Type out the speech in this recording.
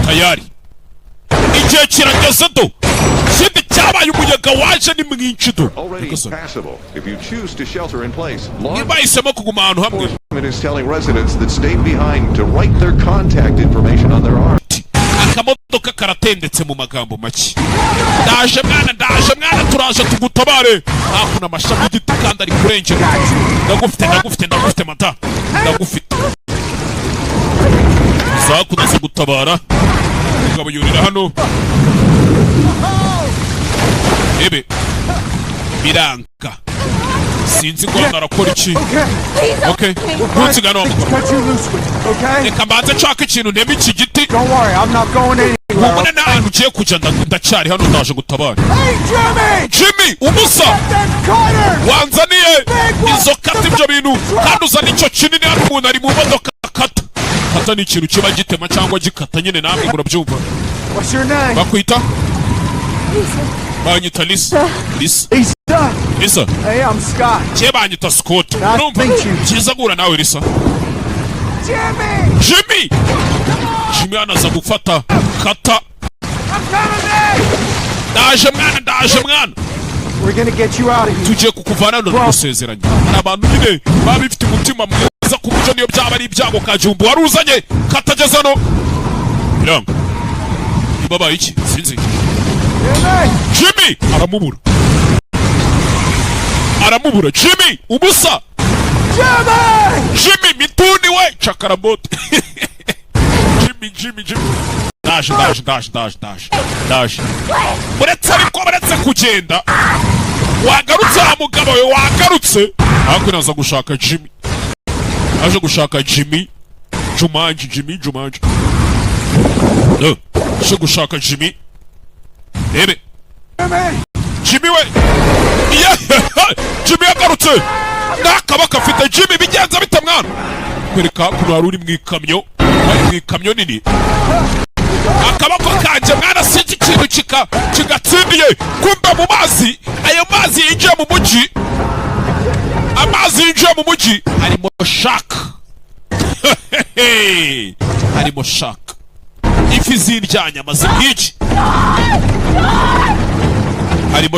Tayari igihe kirageze. Do ikindi cyabaye, umuyaga waje ni mwinshi do. Already Nyagasani. passable. If you choose to shelter in place, law Niba bahisemo kuguma ahantu hamwe, enforcement is telling residents that stayed behind to write their contact information on their arms. Akamodoka karatendetse. Mu magambo make, ndaje mwana, ndaje mwana, turaje tugutabare. Hakuno amashami y'igiti kandi ari kurengera. Ndagufite, ndagufite, ndagufite mata, ndagufite. Zakuno aza gutabara umugabo, yurira hano. Ebe biranga, sinzi ngo hano arakora iki. Okay, ntunsigane wa mugabo. Cut you loose with it, okay? Reka mbanze nshaka ikintu ntema iki giti. Don't worry, I'm not going anywhere. Humura, nta hantu ugiye kujya, ndacyari hano, ndaje gutabara. Hey, Jimmy! Jimmy, umusa Them cutters! wanzaniye izo kata, ibyo bintu, kandi uzana icyo kinini. Hano umuntu ari mu modoka. Kata, kata ni ikintu kiba gitema cyangwa gikata nyine, namwe murabyumva. What's your name? Bakwita? Banyita Lisa, Lisa. Lisa. Lisa. Hey, I'm Scott. Cye banyita Scott. Nice Urumva? to meet you. Byiza guhura nawe, Lisa. Jimmy! Jimmy, Jimmy hano aza gufata kata. Ndaje mwana, ndaje mwana. We're gonna get you out of here. Tugiye kukuvana hano, ndagusezeranya. Hari abantu nyine baba bifite umutima mwiza, ku buryo niyo byaba ari ibyago kajumbu wari uzanye katageze hano biranga. Niba iki sinzi. Jimmy! Jimmy aramubura, aramubura Jimmy ubusa. Jimmy! Jimmy mituni we, cakarabote. Jimmy, Jimmy, Jimmy, ndaje, ndaje, ndaje, ndaje, ndaje, ndaje. Uretse ariko uretse kugenda, wagarutse wa mugabo we, wagarutse. Hakuno aza gushaka Jimmy, aje gushaka Jimmy Jumanji, Jimmy Jumanji. Aje gushaka Jimmy. Rebe. Jimmy! Jimmy we. Yeah! Jimmy yagarutse n'akaboko afite. Jimmy, bigenza bite mwana? Kwereka hakuno hari uri mu ikamyo, ari mu ikamyo nini. Akaboko kanjye mwana, sinzi ikintu kigatsindiye. Kumbe mu mazi, ayo mazi yinjiye mu mujyi, amazi yinjiye mu mujyi harimo shark, harimo shark, ifi z'iryanyama zibwiki, harimo.